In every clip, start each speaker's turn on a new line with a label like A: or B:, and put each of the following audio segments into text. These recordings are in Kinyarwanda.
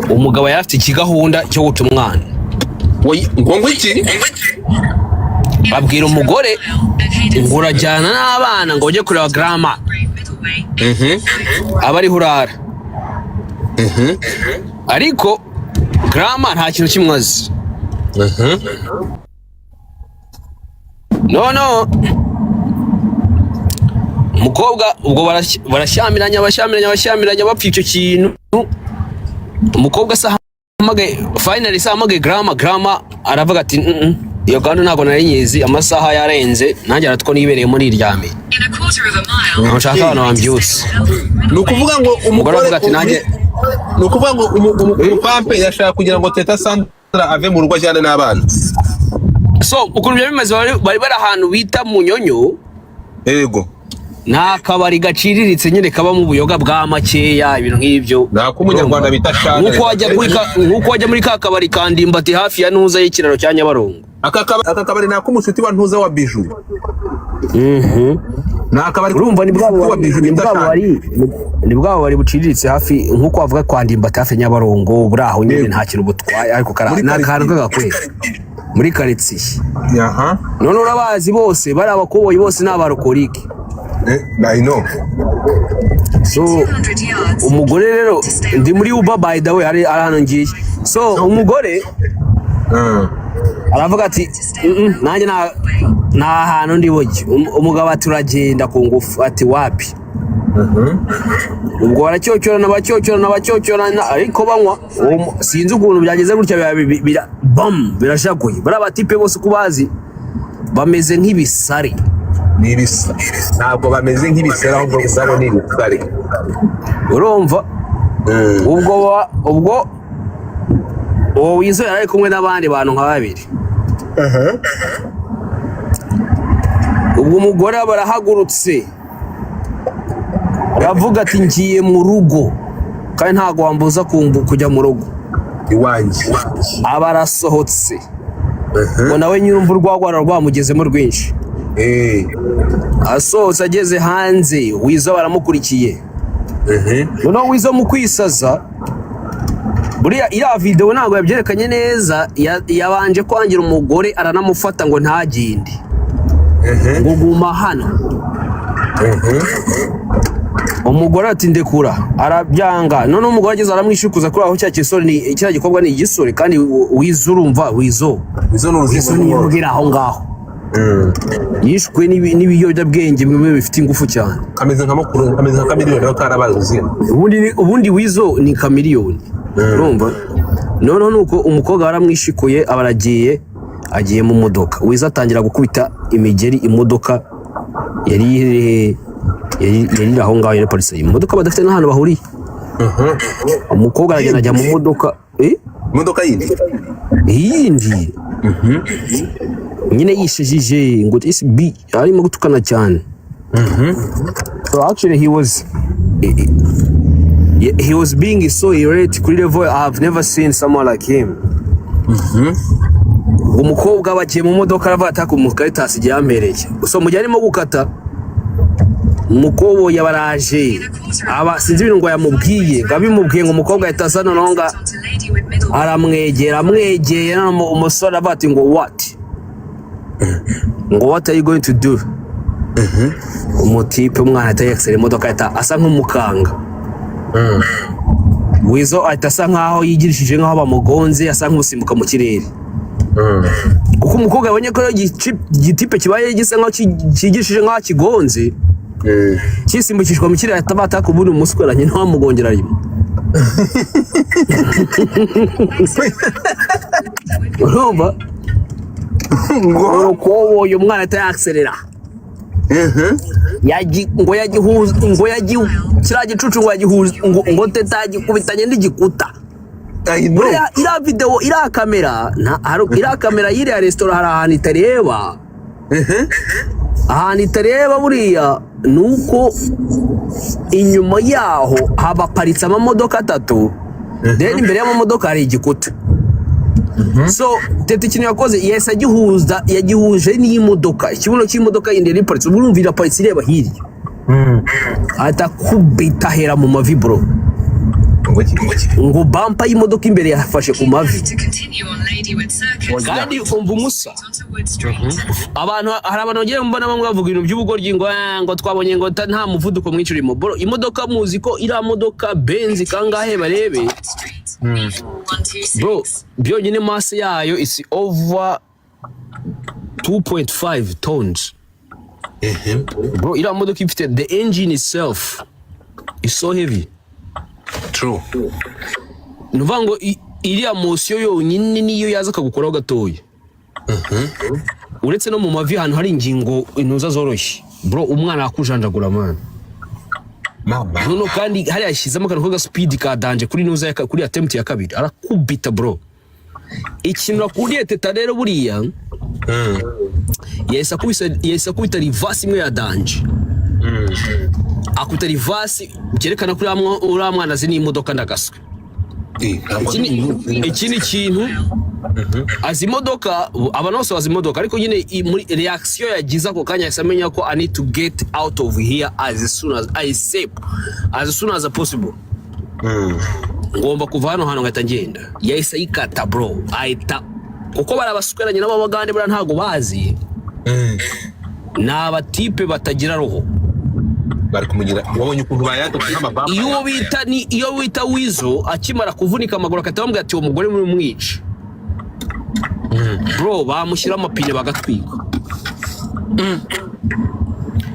A: Umugabo yari afite ikigahunda cyo guta umwana.
B: Ngo iki?
A: Babwira umugore ngo urajyana n'abana ngo ujye kureba grandma, aba ariho urara, ariko grandma nta kintu kimwe azi. No, umukobwa ubwo barashyamiranya, bashyamiranya, bashyamiranya, bapfa icyo kintu. Umukobwa se ahamagaye, finally se ahamagaye grandma. Grandma aravuga ati: Iyo gahunda ntabwo nari nyizi, amasaha yarenze, nanjye aratwo nibereyemo niryamiye, ntabwo nshaka abantu bambyutse."
B: Ni ukuvuga ngo
A: Umugore
B: umugore
A: aravuga ati nanjye
B: Ni ukuvuga ngo umupampe yashaka kugira ngo Teta Sandra ave mu rugo ajyane n'abana.
A: So ukuntu byari bimeze, bari ahantu bita Munyonyo. Ni akabari gaciriritse nyine, kabamo ubuyoga bwa makeya, ibintu nk'ibyo.
B: Ni ak'umunyarwanda bita Shane.
A: Nk'uko wajya muri ka kabari ka Ndimbati hafi ya ntuza y'ikiraro cya Nyabarongo.
B: Aka kabari ni ak'umushuti wa ntuza wa Biju. Ni akabari
A: Urumva ni bwa
B: k'umushuti wa
A: bubari
B: Biju
A: ni
B: bita
A: bwa
B: Shane.
A: bubari ni bwa bubari buciriritse hafi, nk'uko wavuga kwa Ndimbati hafi ya Nyabarongo, buri aho nyine. Nta kintu butwaye, ariko
B: Muri
A: ni akantu
B: karitsiye.
A: k'agakwezi muri karitsiye. None urabazi bose, bari abakoboyi bose ni abarokorike.
B: I know.
A: So umugore rero, ndi muri Uber by the way, hari hano ngiye. So umugore aravuga ati: Nanjye nta hantu ndi bujye." Umugabo ati: "Uragenda ku ngufu." Ati: "Wapi." Ubwo baracyocyorana, bacyocyorana, bacyocyorana, ariko banywa. Sinzi ukuntu byageze gutya, bam, birashakuye. Bariya batipe bose uko ubazi bameze nk'ibisare.
B: Ni ibisa, ntabwo bameze nk'ibisare, ahubwo ubwabo ni ibisare.
A: Urumva, ubwo uwo Wizo yari ari kumwe n'abandi bantu nka babiri. Ubwo umugore barahagurutse, aravuga ati: "Ngiye mu rugo kandi ntabwo wambuza kujya mu rugo
B: iwanjye."
A: Aba arasohotse, ngo nawe nyirumva urwagwa rwamugezemo rwinshi. Asohotse, ageze hanze, Wizo baramukurikiye. Noneho Wizo mu kwisaza, buriya iriya videwo ntabwo yabyerekanye neza, yabanje kwangira umugore, aranamufata ngo ntagende, ngo guma hano. Umugore ati: "Ndekura." Arabyanga. Noneho umugore ageze aramwishukuza kuri aho, cya kisore ni kiriya gikorwa ni igisore kandi Wizo, urumva Wizo
B: Izo ni
A: Wizo
B: uruzingo.
A: Niyo aho ngaho yishwe n'ibiyobyabwenge bimwe bifite ingufu cyane.
B: Kameze nka mukuru, kameze nka Chameleone, nawe karabaye uruzingo.
A: Ubundi Wizo ni Chameleone, urumva. Noneho nuko umukobwa baramwishikuye, aba aragiye, agiye mu modoka. Wizo atangira gukubita imigeri imodoka yari iri aho ngaho, yari paritse, imodoka badafite n'ahantu bahuriye. Umukobwa aragenda ajya mu modoka, eh?
B: Imodoka yindi?
A: Yindi nyine, yishejije ngo SB, arimo gutukana cyane. So actually he was being so irate kuri level I have never seen someone like him. Umukobwa bagiye mu modoka, aravuga ati: "Umukaritasi igihe yampereye." So mu gihe arimo gukata, umukoboyi baraje, aba sinzi ibintu ngo yamubwiye, ngo abimubwiye, ngo umukobwa ahita asa noneho ngo aramwegera. Amwegeye, noneho umusore avuga ati ngo "What?" Ngo: "What are you going to do?" Umutipe, umwana ahita yexera imodoka, ahita asa nk'umukanga. Wizo ahita asa nkaho yigirishije, nkaho bamugonze, asa nk'usimbuka mu kirere, kuko umukobwa yabonye ko igitipe kibaye gisa nkaho kigishije, nkaho kigonze, kisimbukishwa mu kirere, ahita bataka. Ubundi umusore nyina wamugongera rimwe, urumva. Urukoboyi, umwana ahita yakiserera. Ngo yagihuza, ngo yagi kiriya gicucu, ngo yagihuza, ngo Teta yagikubitanye n'igikuta.
B: I know.
A: Buriya iriya videwo, iriya kamera iriya kamera y'iriya resitora, hari ahantu itareba. Ahantu itareba buriya ni uko inyuma yaho habaparitse amamodoka atatu, then imbere y'amamodoka hari igikuta. So Teta ikintu yakoze, yahise agihuza, yagihuje n'imodoka, ikibuno cy'imodoka yindi yari iparitse. Ubu urumva iraparitse ireba hirya, ahita akubita ahera mu mavi, bro.
B: Ngo iki?
A: Ngo bumper y'imodoka imbere yafashe ku mavi. Kandi umva umusa abantu, hari abantu bagiye mbona bamwe bavuga ibintu by'ubugoryi ngo ngo twabonye ngo nta muvuduko mwinshi urimo. Bro, imodoka, muzi ko iriya modoka Benz kangahe barebe, bro, byonyine masse yayo is over 2.5 tons, bro. Iriya modoka ifite, the engine itself is so heavy.
B: True.
A: Ni ukuvuga ngo iriya motion yonyine niyo yaza akagukoraho gatoya, uretse no mu mavi, ahantu hari ingingo intuza zoroshye, bro, umwana akujanjagura, man.
B: Mama.
A: Noneho kandi hariya yashyizemo akantu k'aga speed ka danger kuri nuza kuri attempt ya kabiri arakubita, bro. Ikintu akuriye Teta rero, buriya yahise akubita reverse imwe ya danger, akubita reverse byerekana ko uriya mwana azi n'imodoka ndagaswe.
B: Ntabwo
A: Ikindi kintu, azi imodoka, abantu bose bazi imodoka, ariko nyine muri reaction yagize ako kanya yahise amenya ko "I need to get out of here as soon as I safe, as soon as possible, ngomba kuva hano hantu ngahita ngenda." Yahise ayikata, bro, ahita, kuko barabasweranye n'ababagande buriya ntago bazi, ni abatipe batagira roho.
B: Bari kumugira, wabonye ukuntu bayatutse nk'amabamba.
A: Iyo bita ni iyo bita Wizo akimara kuvunika amaguru akahita bamubwira ati "Uwo mugore muri mwica", bro, bamushyiraho amapine bagatwika.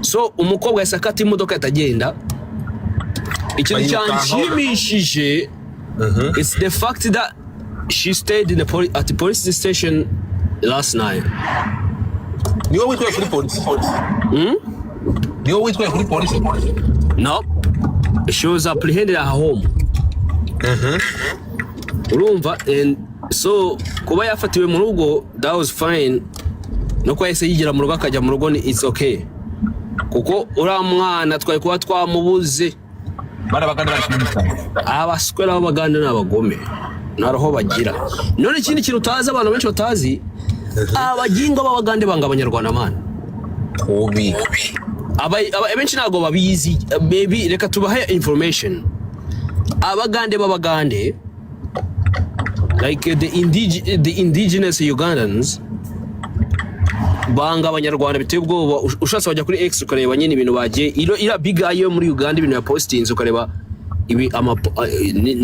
A: So umukobwa yahise akata imodoka ahita agenda. Ikintu
B: Bayirukankaho.
A: cyanshimishije, it's the fact that she stayed at the police station last night.
B: Niwe witwaye kuri polisi? Niwe witwaye kuri polisi?
A: No, she was apprehended at her home, urumva? And so kuba yafatiwe mu rugo, that was fine. No kuba yahise yigira mu rugo, akajya mu rugo, ni it's okay, kuko uriya mwana twari kuba twamubuze.
B: Barabagana, bari kumwitana.
A: Abaswera b'abagande ni abagome, nta roho bagira. None ikindi kintu utazi, abantu benshi batazi, abaginga b'abagande banga abanyarwanda, man.
B: Kubi.
A: Abenshi ntabwo babizi. Maybe reka tubahe information. Abagande b'abagande, like the indigenous Ugandans, banga abanyarwanda biteye ubwoba. Ushatse wajya kuri X ukareba nyine ibintu bagiye iriya big eye yo muri Uganda, ibintu ya postinze, ukareba ibi ama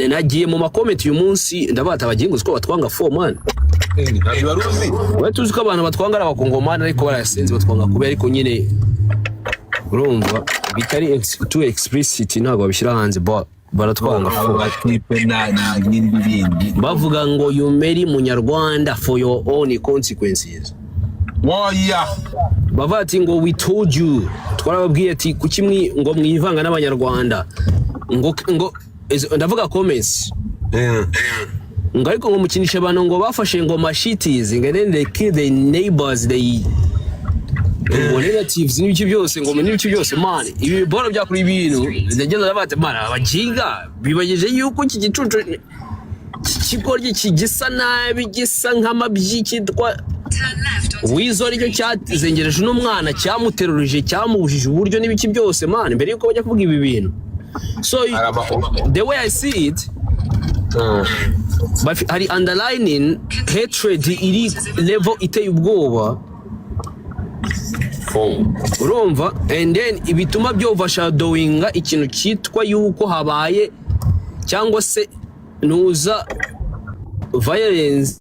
A: nagiye mu ma comment uyu munsi, ndabata abagingo ko batwanga fo, man.
B: Ntabyo wari uzi.
A: We tuzi ko abantu batwanga ari abakongomani, ariko barayasenze batwanga kubera, ariko nyine urumva bitari too explicit, ntabwo babishyira hanze, but baratwanga
B: Abo
A: fo.
B: Batipe na n'ibindi bindi.
A: Bavuga ngo "You marry munyarwanda for your own consequences."
B: Woya.
A: Bavuga ati ngo "We told you, twarababwiye ati kuki ngo mwivanga n'abanyarwanda", ngo ndavuga comments, ngo ariko ngo mukinisha abantu, ngo bafashe ngo machetes, ngo then they kill the neighbors, they ngo relatives n'ibiki byose, ngo n'ibiki byose, man. Ibi boro byakora ibintu ndagenda, ndavuga ati "Man, abaginga bibageje yuko iki gicucu, iki kigoryi kigisa nabi, gisa nk'amabyi, cyitwa Wizo aricyo cyazengereje uno mwana, cyamuterurije, cyamubujije uburyo n'ibiki byose, man, mbere yuko bajya kuvuga ibi bintu." So the way I see it, hari underlining hatred iri level iteye ubwoba, urumva? And then bituma by'overshadowinga ikintu cyitwa yuko habaye cyangwa se nuza violence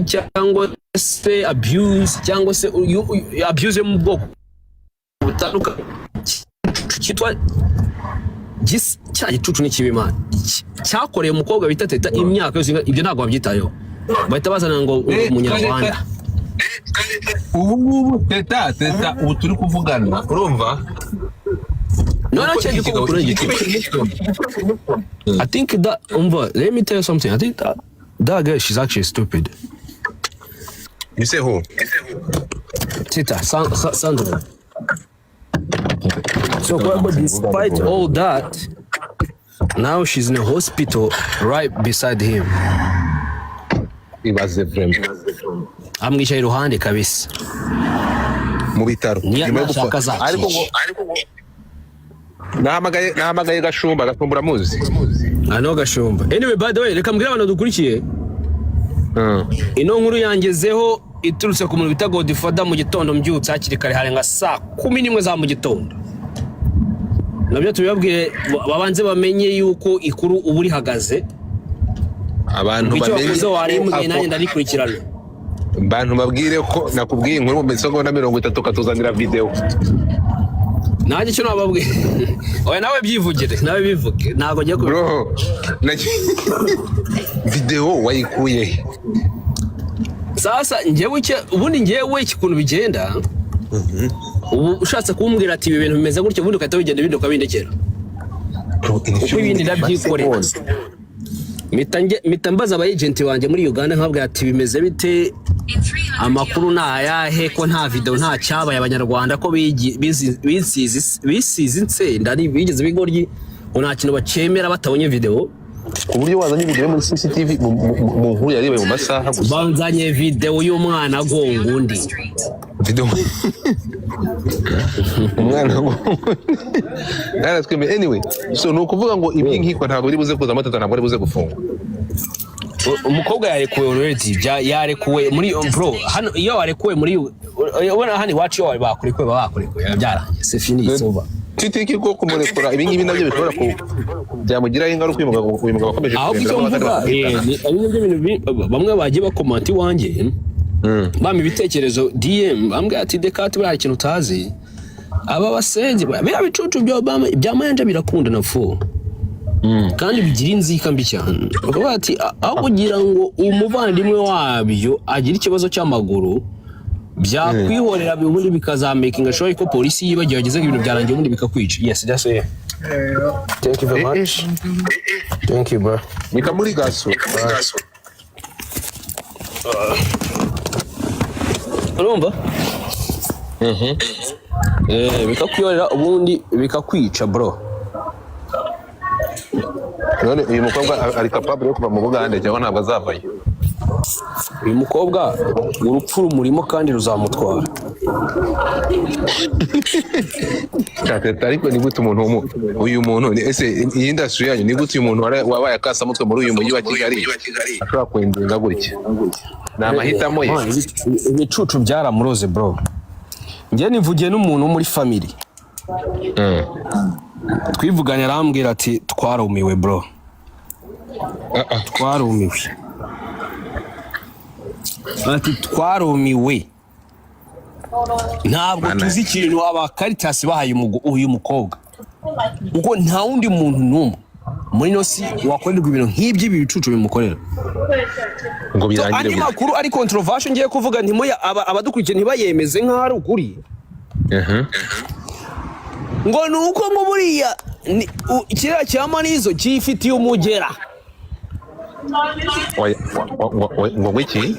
A: cyangwa se abuse, cyangwa se abuse yo mu bwoko butandukanye cyitwa cya gicucu n'ikibi, man. Cyakoreye umukobwa bita Teta imyaka yose ibyo ntabwo babyitayeho, bahita bazana ngo umunyarwanda.
B: Ubu ngubu Teta ubu turi kuvugana, urumva?
A: Noneho cya gikobwa kuri gicucu, I think that, umva, let me tell you something, I think that that girl, she's actually stupid.
B: You say who?
A: Teta Sandra. So but despite all that, now she's in a hospital right beside him.
B: Ibaze vraiment.
A: Amwicaye iruhande kabisa.
B: Mu bitaro.
A: Niyo
B: Nyuma yo gupfa.
A: nashaka azakica.
B: Ariko ngo nahamagaye Gashumba. Gashumba uramuzi?
A: Ano gashumba. Anyway, by the way, reka mbwire abantu dukurikiye, ino nkuru yangezeho iturutse ku muntu bita Godfather mu gitondo. Mbyutse hakiri kare, hari nka saa 11 za mu gitondo. Nabyo tubibabwire, babanze bamenye yuko ikuru ubu rihagaze.
B: Abantu
A: Icyo
B: bamenye
A: wakoze warimbwiye, nanjye ndarikurikirana.
B: Abantu babwire ko nakubwiye inkuru mu misegonda 30, ukatuzanira video.
A: Nanjye icyo nababwiye, oya, nawe byivugire, nawe bivuge, ntabwo ngiye kubi.
B: Bro, video wayikuye he?
A: Sasa njyewe icyo ubundi, njyewe iki ukuntu bigenda, ubu ushatse kumbwira ati ibi bintu bimeze gutya, ubundi ugahita wigenda, ibindi ukabindekera.
B: Bro,
A: Kuko ibindi ndabyikorera. Mpita mbaza aba agent banjye muri Uganda, nkabwira ati bimeze bite, amakuru ni ayahe, ko nta video, nta cyabaye, abanyarwanda ko bisize insenda, bigeze bigoryi, ngo nta kintu bakemera batabonye video.
B: Ku buryo wazanye video muri CCTV mu nkuru yarebaye mu masaha gusa.
A: Banzanye video y'umwana agonga undi.
B: Video umwana ngo naratwemeye. Anyway, so ni ukuvuga ngo iby'inkiko ntabwo biri buze kuzamo, Teta ntabwo ari buze gufungwa.
A: Umukobwa yarekuwe already, yarekuwe muri, bro, hano iyo warekuwe muri, ubona hano iwacu iyo bakurekuwe baba bakurekuwe, biba byarangiye, c'est fini, it's over.
B: Titiki ko kumurekura ibi ngibi nabyo bishobora ku byamugiraho ingaruka. Uyu mugabo akomeje
A: Ahubwo icyo
B: kurembera
A: mvuga,
B: n'abandi
A: ari nibyo bintu bamwe bagiye bakomanta iwanjye, bampa ibitekerezo DM, bambwira ati Dekati, buriya hari ikintu utazi, aba basenzi biriya bicucu bya Obama bya Mayanja birakundana fu kandi bigira inzika mbi cyane. Bakavuga ati aho kugira ngo umuvandimwe wabyo agire ikibazo cy'amaguru, byakwihorera, ubundi bikazamakinga sure ko polisi yibagiwe ageze ngo ibintu byarangiye, ubundi bikakwica. Yes, that's it. Thank you very much, thank you, bro.
B: Ni kamuri gaso.
A: Urumva, bikakwihorera, ubundi bikakwica, bro.
B: None uyu mukobwa ari capable yo kuva mu Bugande cyangwa ntabwo azavayo?
A: Uyu mukobwa urupfu rumurimo kandi ruzamutwara.
B: Teta, ariko ni gute umuntu uyu muntu ese iyi industry yanyu, ni gute uyu muntu wabaye akasamutwe muri uyu mujyi wa Kigali ashobora kwendinga gutya? Ni amahitamo ye.
A: Man, ibicucu byaramuroze, bro. Njye nivugiye n'umuntu wo muri family, twivuganye, arambwira ati twarumiwe, bro.
B: Ah, ah.
A: Twarumiwe, ati twarumiwe, ntabwo
B: Mana.
A: tuzi ikintu abakaritasi bahaye uyu mukobwa, kuko nta wundi muntu n'umwe muri ino si wakorerwa ibintu nk'iby'ibi bicucu bimukorera.
B: Ngo birangire
A: Andi
B: gutya.
A: makuru ari controversial ngiye kuvuga, ntimuya abadukurikiye ntibayemeze nk'aho ari ukuri, ngo ni uko ngo buriya kiriya cya Manizo cyifitiye umugera.
B: Oya, ngo iki?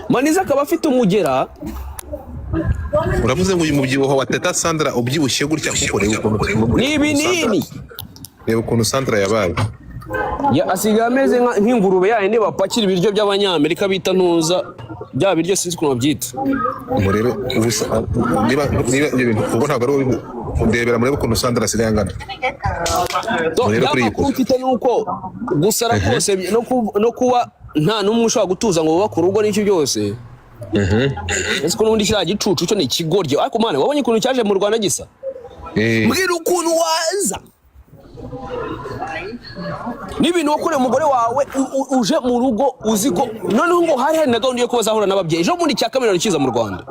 A: Manizo akaba afite umugera.
B: Uravuze ngo uyu mubyibuho wa Teta Sandra ubyibushye gutya, kuko reba ukuntu
A: Ni ibinini.
B: Reba ukuntu Sandra yabaye.
A: Ya, asigaye ameze nk'ingurube yayo bapakira ibiryo by'abanyamerika bita ntuza, bya biryo sinzi ukuntu babyita.
B: Murebe ubusa, niba ibyo bintu ubwo ntabwo ari wowe ndebera, murebe ukuntu Sandra asigaye angana.
A: So,
B: Murebe kuri iyi
A: amakuru
B: foto.
A: mfite ni uko gusara kose no kuba nta n'umwe ushobora gutuza ngo bubake urugo n'icyo byose, ese ko n'ubundi kiriya gicucu cyo ni ikigoryi? Ariko mana, wabonye ukuntu cyaje mu Rwanda gisa? Mbwira ukuntu waza n'ibintu wakoreye umugore wawe, uje mu rugo uzi ko noneho ngo hari na gahunda yo kuba azahura n'ababyeyi ejo bundi. Cya Cameron kiza mu Rwanda,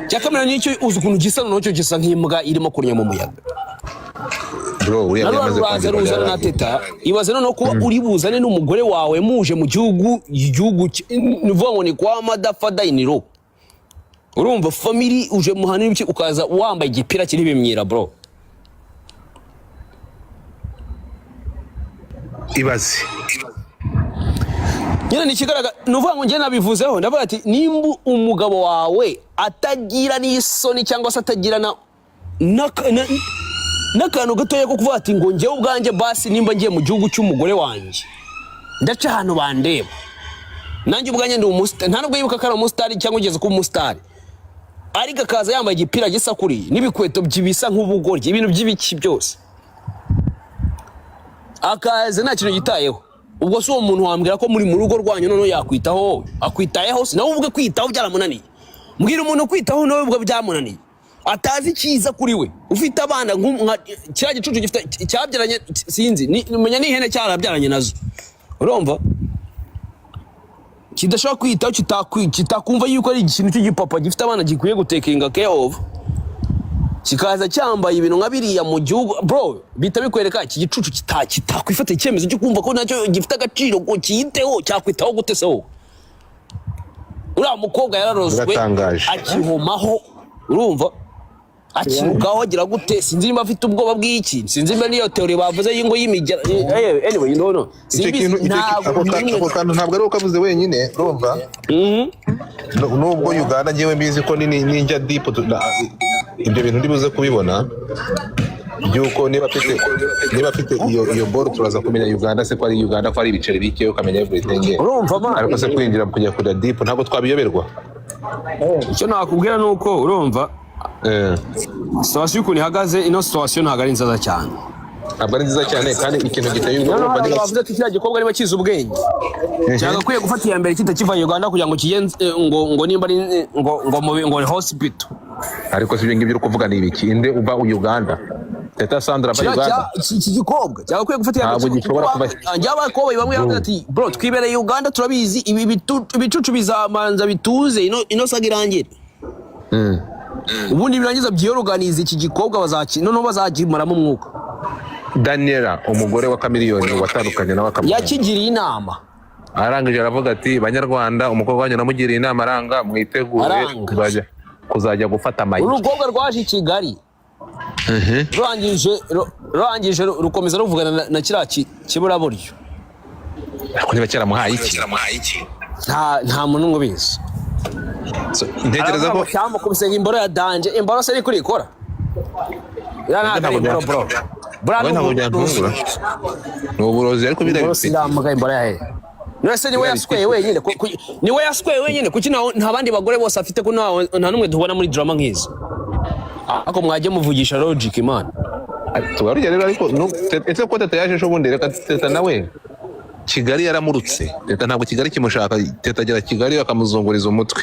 A: cya Cameron nicyo, uzi ukuntu gisa? Noneho cyo gisa nk'imbwa irimo kunya mu muyaga.
B: Bro, uriya
A: Naruba
B: yamaze
A: ruraza
B: kwangirwa,
A: ruzana na
B: byararangiye.
A: Teta. Ibaze noneho kuba uri buzane n'umugore wawe muje mu gihugu, igihugu ni ukuvuga ngo ni kwa madafada iniro, urumva family uje muhana n'ibiki, ukaza wambaye igipira kiriho ibimyira, bro.
B: Ibaze.
A: Nyine ni ikigaragara, ni ukuvuga ngo njye nabivuzeho, ndavuga ati nimba umugabo wawe atagira n'isoni cyangwa se atagira n'akantu gatoya ko kuvuga ati ngo njyewe ubwanjye basi nimba ngiye mu gihugu cy'umugore wanjye ndaca ahantu bandeba, nanjye ubwanjye ndi umusitari, nta nubwo yibuka ko ari umusitari cyangwa ugeze kuba umusitari, ariko akaza yambaye igipira gisa kuri n'ibikweto bisa nk'ubugoryi, ibintu by'ibiki byose. Akaza nta kintu yitayeho. Ubwo si uwo muntu wambwira ko muri mu rugo rwanyu noneho yakwitaho wowe? Akwitayeho se nawe ubwe? Kwitaho byaramunaniye. Mbwira umuntu kwitaho nawe ubwo byamunaniye, atazi icyiza kuri we, ufite abana nka kiriya gicucu gifite cyabyaranye, sinzi menya n'ihene cyarabyaranye nazo, urumva kidashobora kwitaho, kitakumva yuko ari ikintu cy'igipapa gifite abana gikwiye gutakinga care of, kikaza cyambaye ibintu nka biriya mu gihugu, bro, bihita bikwereka iki gicucu kitakwifata icyemezo cyo kumva ko nacyo gifite agaciro ngo kiyiteho. Cyakwitaho gute se wowe? Uriya mukobwa yararozwe.
B: Biratangaje.
A: Akihomaho, urumva, akirukaho, agira gute? Sinzi niba afite ubwoba bw'iki, sinzi niba niyo theory bavuze y'ingo y'imigera. Anyway, no
B: Icyo
A: simbizi.
B: kintu
A: Ntabwo
B: ako kantu ntabwo ari uko kavuze wenyine, urumva. Nubwo Uganda ngewe mbizi ko ninjya deep ibyo bintu ndibuze kubibona byuko niba afite iyo boro, turaza kumenya Uganda se ko ari Uganda, ko ari ibiceri bike, ukamenya everything.
A: Urumva, man.
B: Ariko se kwinjira kujya kujya deep ntabwo twabiyoberwa.
A: Icyo nakubwira ni uko, urumva, situation ukuntu ihagaze, ino situation ntabwo ari nziza cyane.
B: Ntabwo ari nziza cyane, kandi ikintu giteye ubwoba,
A: Noneho
B: urumva
A: hari
B: niba
A: bavuze ati kiriya gikorwa niba kizi ubwenge, cyagakwiye gufata iya mbere kitakiva Uganda kugira ngo kigenze ngo nimba ari ngo mu ngo ni hospital.
B: Ariko si ibyo ngibyo uri kuvuga ni ibiki? Inde uva Uganda? Teta Sandra ava
A: Kiriya
B: Uganda?
A: Iki gikobwa cyagakwiye gufata iya
B: Ntabwo
A: mbere
B: gishobora
A: kuko njye abakoboyi bamwe bavuze ati: "Bro, twibereye Uganda, turabizi, ibi ibicucu bizamanza bituze, ino saga irangire, ubundi birangiza byiyoruganize." Iki gikobwa bazaki noneho bazakimaramo umwuka.
B: Daniela, umugore wa Chameleone watandukanye nawe akamuha
A: Yakigiriye inama.
B: Arangije aravuga ati: "Banyarwanda, umukobwa wanyu namugiriye inama aranga, mwitegure
A: Aranga.
B: kuzajya gufata amagi."
A: Uru rukobwa rwaje i Kigali, rurangije rukomeza ruvugana na kiriya kiburaburyo.
B: Ariko niba cyaramuhaye iki?
A: Nta muntu n'umwe ubizi.
B: So, ntekereza ko
A: Cyamukubise imboro ya danger. Imboro se ariko urikora iriya ntabwo ari imboro, bro. Buriya
B: Wowe
A: ni
B: ntabwo
A: uburozi.
B: byantungura, ni uburozi, ariko biriya
A: Imboro
B: bifite
A: sindamuga imboro ya hehe? None se niwe
B: Biriya
A: yasweye wenyine? Niwe yasweye wenyine? Kuki nta bandi bagore bose afite, ko nta n'umwe tubona muri drama nk'izo? Ariko mwajye muvugisha logic, Imana.
B: Tugarujya rero, ariko ese ko Teta yaje ejo bundi? Reka Teta nawe Kigali yaramurutse. Teta ntabwo Kigali kimushaka. Teta agera Kigali bakamuzunguriza umutwe,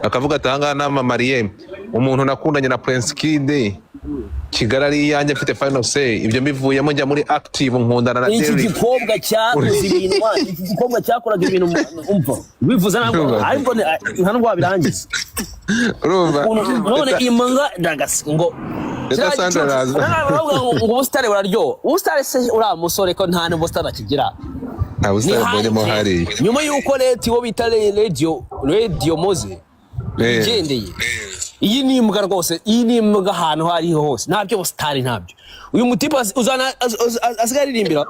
B: akavuga ati: "Ahangaha namamariye umuntu nakundanye na Prince Kid, Kigali ari iyanjye, mfite final say. Ibyo mbivuyemo njya muri active, nkundana na
A: Iki
B: Derrick."
A: gikobwa cyakoze ibintu, man. Iki gikobwa cyakoraga ibintu, umva bivuze ntabwo,
B: Urumva?
A: ariko nta nubwo wabirangiza.
B: Urumva?
A: None imbwa ndagasi ngo
B: Teta Sandra araza.
A: Baravuga ngo ubusitani buraryoha. Ubusitani se uriya musore ko nta n'ubusitani akigira?
B: Nta
A: Ni
B: busitani burimo
A: hanze.
B: hariya.
A: Nyuma y'uko leta iwo bita Radio Moze igendeye, iyi ni imbwa rwose, iyi ni imbwa ahantu aho ariho hose. Ntabyo busitani, ntabyo. Uyu mutipe uzana asigaye aririmbira,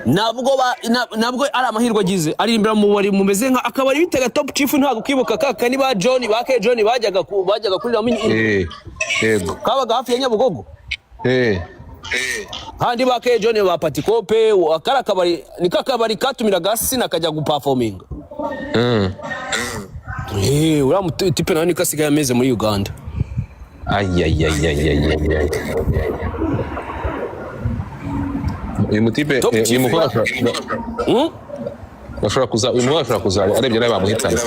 A: nabwo ari amahirwe agize, aririmbira mu bari mumeze nka akabari bitaga Top Chief. Ntabwo kwibuka kaka ni ba John, ba K John bajyaga kuriramo
B: Yego.
A: Kabaga hafi ya Nyabugogo. Handi ba K John, ba Patikope, akari akabari, ni kakabari katumiraga Sina akajya guperforminga. Uriya mutipe nawe niko asigaye ameze muri Uganda.
B: Ayayayayayayay, uyu mutipe
A: Top
B: uyu
A: Chief.
B: mukobwa ashobora kuza, uyu mukobwa ashobora kuzaba arebye nawe bamuhitana.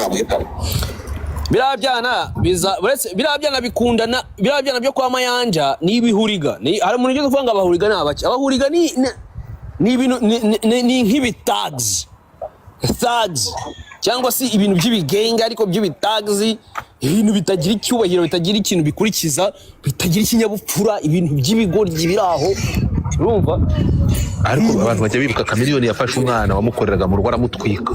A: Biriya byana biza uretse biriya byana bikundana, biriya byana byo kwa Mayanja ni ibihuriga. Hari umuntu ugeze kuvuga ngo abahuriga ni abaki? Abahuriga ni ibintu ni nk'ibitags, thugs, cyangwa se ibintu by'ibigenga, ariko by'ibitags, ibintu bitagira icyubahiro, bitagira ikintu bikurikiza, bitagira ikinyabupfura, ibintu by'ibigoryi biri aho, urumva.
B: Ariko abantu bajya bibuka Chameleone yafashe umwana wamukoreraga mu rugo aramutwika.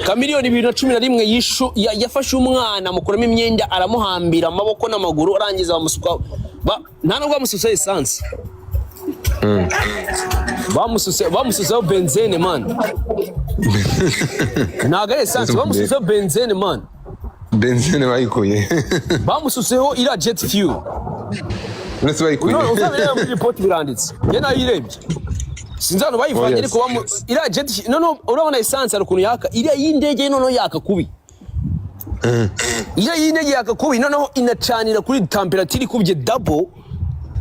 A: Chameleone 2011 yafashe umwana amukuramo imyenda, aramuhambira amaboko n'amaguru, arangiza bamusuka nta nubwo bamusutse essence, bamusutseho benzene, man. Ntabwo ari essence, bamusutseho benzene, man.
B: Benzene bayikuye?
A: Bamusutseho iriya jet fuel.
B: Uretse bayikuye?
A: None uzabireba muri report, biranditse, njye nayirebye, sinzi ahantu bayivanye.
B: Oh, yes.
A: Ariko iriya jet, none urabona essence hari ukuntu yaka, iriya y'indege noneho yaka kubi, iriya y'indege yaka kubi, noneho inacanira kuri temperature ikubye double.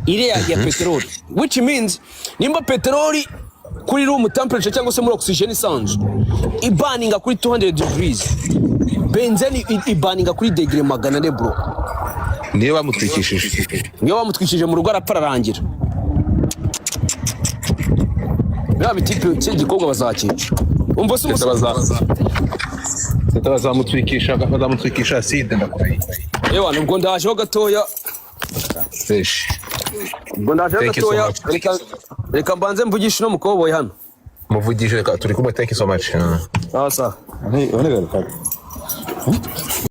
A: Iriya ya peteroli, which means nimba peteroli kuri room temperature cyangwa se muri oxygen isanzwe iburninga kuri 200 degrees, benzene iburninga kuri degree 400, bro.
B: Niyo bamutwikishije.
A: Niyo bamutwikije mu rugo, arapfa, ararangira. Biriya bitipe, iki gikorwa bazakica, umva se.
B: Teta.
A: Umusore.
B: Teta bazamutwikisha acide, ndakurahiye.
A: Ewa, nubwo ndajeho gatoya.
B: Fresh.
A: Ubwo ndajeho
B: Thank you so
A: gatoya.
B: much.
A: Reka mbanze mvugishe uno mukoboyi hano.
B: Muvugishe, reka turi kumwe. Thank you so much.
A: Sawa sawa.
C: Unegaruka.